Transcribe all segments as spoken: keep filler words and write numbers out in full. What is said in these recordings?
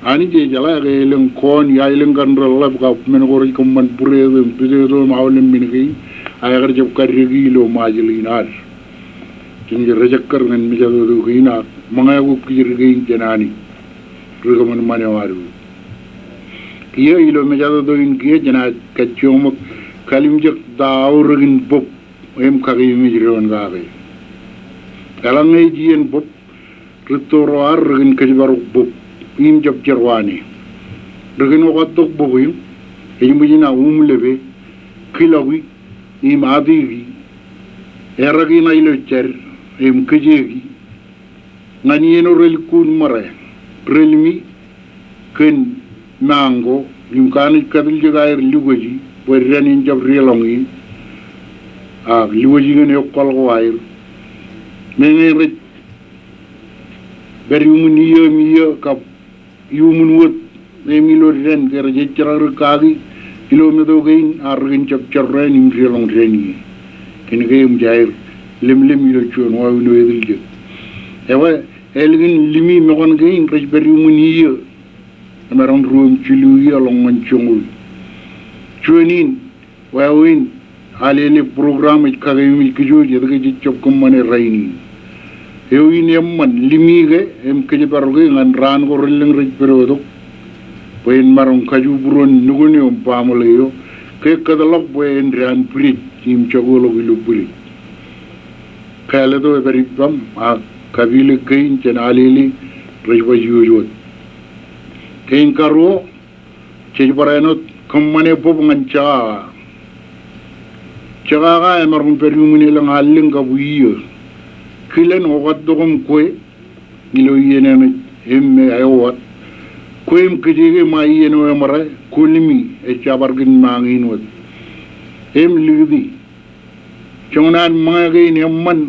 Anij ejeḷā ke elōñ kọọni, a elōñ kar ḷap kab men ko rej kōṃṃan būreet im piteto im aolep men kein, a ekar jab kaddeki ilo Ṃajeḷ in ad. Kōn ke rej ekkar ñan mejatoto kein ak ṃōñā ko kijer kein jān Anij ri kōṃanṃan eo ad. Kiiō ilo mejatoto in kiiō jenaaj kajjioñ ṃōk kalimjek ta aorōk in bōb im kakeememej doon kake. Eḷaññe ej iien bōb, ritto ro ad rekōn kōjparok bōb im jab jerọwane. Rekōn okattok bōb eo, ej ṃōj in aō uṃlepe, kilọki, im atiki, eraki ṇa ilo jar, im kōjeeki, ñan iien eo relukkuun ṃōrā, relimi, kōn mañko, im kanooj katiljek aer lukkuun, bwe dān in jab deḷọñ ie, ak lukkuun kōn eokkwal ko aer. Meñe rej pād iuṃwin iiō im iiō kab iuṃwin wōt, im ilo dān ke rej ejjeḷọk ri kaki, ilo meto kein, ak rekōn jab jorrāān im deḷọñ dān ie. Kōn ke eṃōj aer lemlem ilo juon wāween eo etiljek. Ewe, ālikin limi mokon kein rej pād iuṃwin iiō, emaroñ ruo im jilu iiō ḷọk ñan joñoul. Juon in, wāween, alele program ej kakeememej kōj wōj etke jej jab kōṃṃane rainin. Eo in eṃṃan limi ke im kōjparok e ñan raan ko relōñ rej pād wōt, bwe en maroñ kajubdewōt nukun eo im baaṃle eo, ke kōtḷọk bwe en dān bwidej im jokḷọk ilo bwidej. Kāālōt eo epād ippaṃ, ak kapilōk kein jān alele rej baj iwōj wōt. Kein karuo, jej bar āinwōt kōṃṃane bōb ñan jekaka. Jekaka emaroñ pād iuṃwin elōñ allōñ kab iiō. Kilen okattok im kwe, ilo iien eṇ ej im me ewōt. Kwe im kōjeek ṃae iien eo eṃōrā, kwōlimi ejjab bar kōn mañin wōt. Im likūti, joñan ṃōñā kein eṃṃan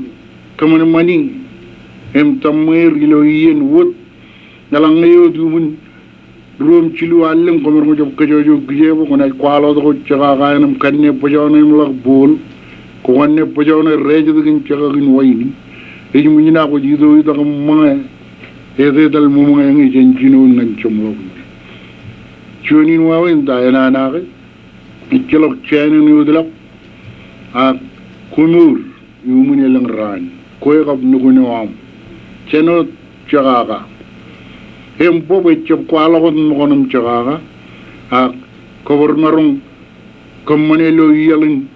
kōṃanṃani im tōṃṃeer ilo iien wōt, eḷaññe ewōr iuṃwin ruo im jilu allōñ, kwōmaroñ jab kōjọjọ kijeebōk, kwōnaaj kwaḷọk wōt jekaka eṇ im kanne bōjọọne im ḷak bool, kwō kanne bōjọọne rājet kōn jekakin waini. Ej ṃōj in kwōj itoitak im ṃōñā, etetal ṃōṃōñā ñe jen jinoin ñan jeṃḷọkin. Juon in wāween ta enana ke, ejjeḷọk jāān eṇ eutiḷọk, ak kwōmour iuṃwin elōñ raan, kwe kab nukun eo aṃ. Jān wōt jekaka. Im bōb ejjab kwaḷọk wōt ṃōkon im jekaka, ak kōbar maroñ kōṃṃane ilo iaḷ in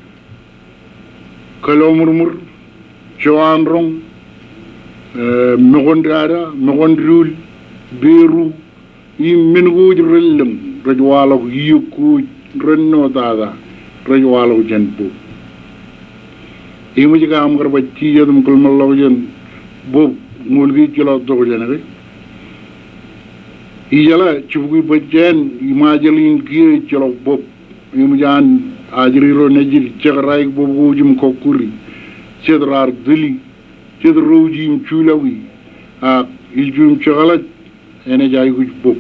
Kōḷmūrmūr, Juanroñ, e, Mukundada, Mukunduul, Beru, im men ko wōj relōñ, rej waḷọk iiō ko wōj, rennotata, rej waḷọk jān bōb. Eṃōj ke aṃ kar baj jijet im kōḷmānḷọkjeṇ bōb, ñoul ke ejjeḷọk tok jān ke. Ijeḷā, jibukwi bōjjāān, Ṃajeḷ in kiiō ejjeḷọk bōb. Eṃōj an ajri ro nejid jekdọọn bōb ko wōj im kọkkure. Jet raar tūli, jet ro wōj im juḷọki, ak ilju im jekḷaj, enaaj aikuj bōb.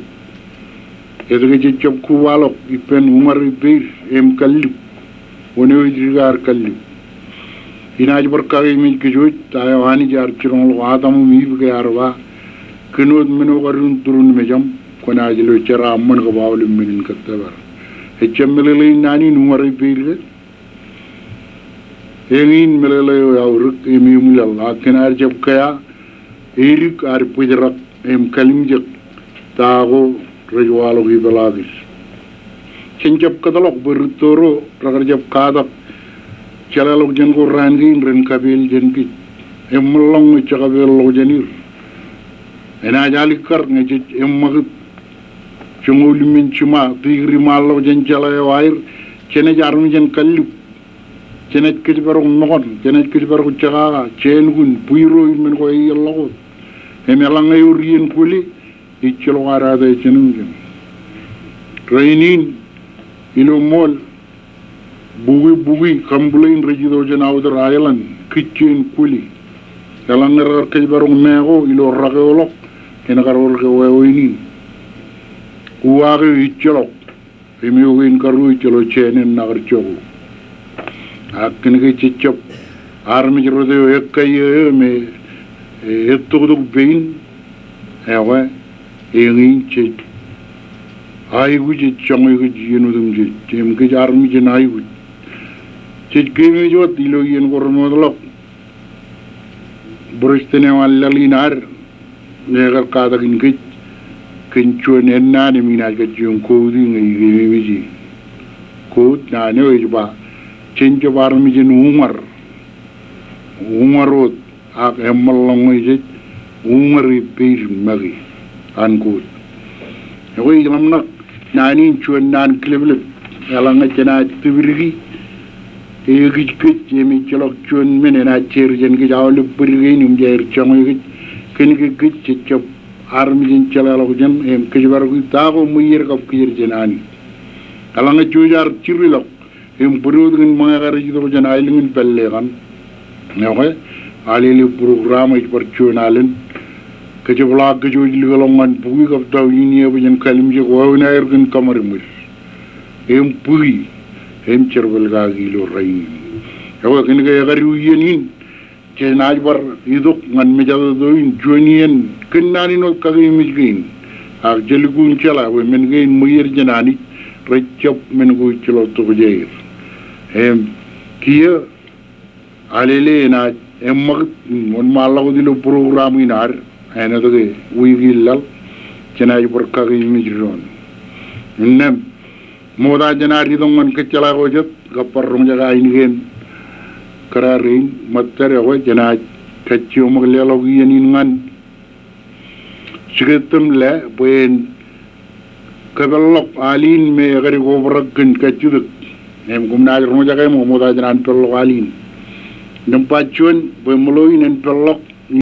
Etke jej jab kobaḷọk ippān uṃare peid im kallib, wōn eo ej dike ad kallib? Inaaj bar kakeememej kōj wōj, ta eo Anij ear jiroñḷọk Adam im Iv ke ear ba, kōn wōt men eo kaduun turin mejaṃ, kwōnaaj lo jeraaṃṃan kab aolep men in kōttōpar. Ejjab meḷeḷe in naan in uṃare peid ke? Eñin meḷeḷe eo eaorōk im eṃwilaḷ, ak kōn ad jab kea, edik ad bōjrak im kalimjek ta ko rej waḷọk ipeḷaakin. Jen jab kōtḷọk bwe rūtto ro rekar jab katak jeḷāḷọkjeṇ ko raan kein ren kapeel jān kōj. Eṃṃanḷọk ñe jekapeelḷọkjeṇ er. Enaaj alikkar ñe jej eṃṃakūt joñoul im jiṃa tikri ṃaanḷọk jān jeḷā eo aer, jenaaj armej in kallib. Jenaaj kōjparok ṃōkon, jenaaj kōjparok jekaka, jāān kōn, bwiro im men ko eḷḷọk wōt. Im eḷaññe ewōr iien kwōle, ejjeḷọk ad etae jān eoon. Rainin, ilo ṃool, bukwi bukwi complain rej itok jān outer island, kij jāān kwōle. Eḷaññe rekar kōjparok ṃae ko ilo rōkeoḷọk, enaaj kar wōr ke wāween in. Uwaak eo ejjeḷọk. Im eo kein karuo ejjeḷọk jāān eṇ ṇa kar jako. Ak kōn ke jej jab armej rot eo ekkaiō eo me, e, ettoktok pein, eokwe, eñin jej aikuj ej joñe kōj iien otemjej, im kōj armej in aikuj. Jej keememej wōt ilo iien ko remootḷọk bwidej eo an laḷ in ad, ñe ekar katakin kōj kōn juon ennaan im inaaj kajjioñ quote e ñe ij keememej e. Quote naan eo ej ba, jen jab armej in uñar, uñar wōt ak eṃṃanḷọk ñe jej uñar e peid make, unquote. Ekwe, ij ḷōmṇak naan in juon naan kileplep, eḷaññe jenaaj tipdiki eō kōj kōj im ejjeḷọk juon men enaaj jeer jān kōj aolep bōd kein im jair joñe kōj, kōnke kōj jej jab armej in jeḷāḷọkjeṇ im kōjparok ta ko ṃweied kab kijer jān Anij. Eḷaññe jej ar jirilọk im bōd wōt kōn ṃōñā eo ej itok jān aelōñ in pālle kaṇ. Ekwe, alele program ej bar juon alen. Kōjepḷaak kōj wōj likḷọk ñan bukwi kab tọujin iiō bwe jen kallimjek wāween aer kōn kōṃadṃōd im bukwi im jerbal kaki ilo rainin. Ekwe, kōnke ekar iien in jenaaj bar itok ñan mejatoto in juon iien kōn naan in wōt kakeememej kein. Ak jelukkuun jeḷā bwe men kein ṃweied jān Anij, rej jab men ko ejjeḷọk tokjāer. Im kiiō alele enaaj eṃṃakūt, wōnṃaanḷọk wōt ilo program in ad āinwōt ke wiik in laḷ, jenaaj bar kakeememej doon. Innām ṃokta jān ad itok ñan kōjjeḷā ko jet kab bar roñjake ainikien kōrā rein, ṃōttad ekwe jenaaj kajjioñ ṃōk leḷọk iien in ñan Jiketōm Lale bwe en kōpeḷḷọk al in me ekar kobrak kōn kajjitōk. Im koṃ naaj roñjake ṃōk ṃokta jān an peḷḷọk al in. Nōṃba juon, bwe ṃōḷo in en peḷḷọk